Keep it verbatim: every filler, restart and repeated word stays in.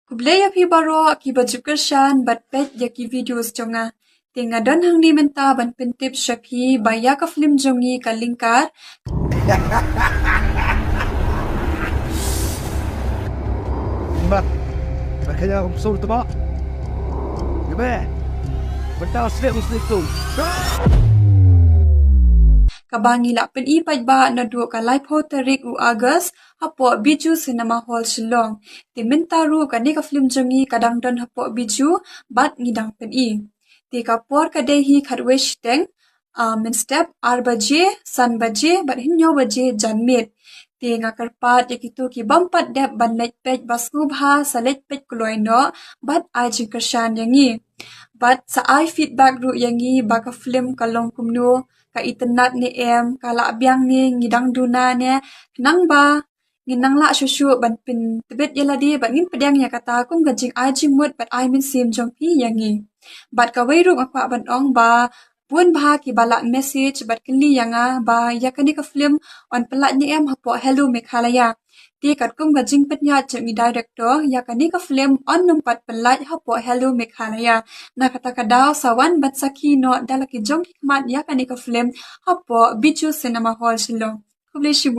Khublei ïa phi baroh kiba ju kyrshan bad peit ïa ki videos jong nga. Te nga don hangne mynta ban pyntip sha phi ba ïa ka film jong ngi ka Lyngkar. Mat. Ba ka ïa kum sur tama. Ïa be. Bynta slek u slek tu. Kaba ngi la pyni paidbah naduh ka laiphew tarik u August hapoh Bijou Cinema Hall Shillong. Te mynta ruh kane ka film jong ngi ka dang don hapoh Bijou bad ngi dang pyni. Te ka por ka dei hi khatwei shiteng, ah, mynstep ar baje, san baje bad hynñiew baje janmiet. Te nga kyrpad ïa kito ki bym pat dep ban leit peit ba sngewbha sa leit peit kloi noh bad ai jingkyrshan ïa ngi. Bad sa ai feedback ruh ïa ngi ba ka film ka long kumno, ka itynnad ne em, ka lah biang ne ngi dang duna ne, khnang ba ngin nang lah shuh shuh ban pyntbit ïa lade bad ngin pdiang ïa kata kum ka jingai jingmut bad ai mynsiem jong phi ïa ngi. Bad kawei ruh nga kwah ban ong ba bun bha kiba la message bad kylli ïa nga ba ïa kane ka film yn pynlait ne em hapoh Hello Meghalaya. Te katkum ka jingpynïaid jong i director, ïa kane ka film yn nym pat pynlait hapoh Hello Meghalaya. Na kata ka daw sa wan ban sakhi noh da la ki jong ki khmat ïa kane ka film hapoh Bijou Cinema Hall Shillong. Khublei shibun.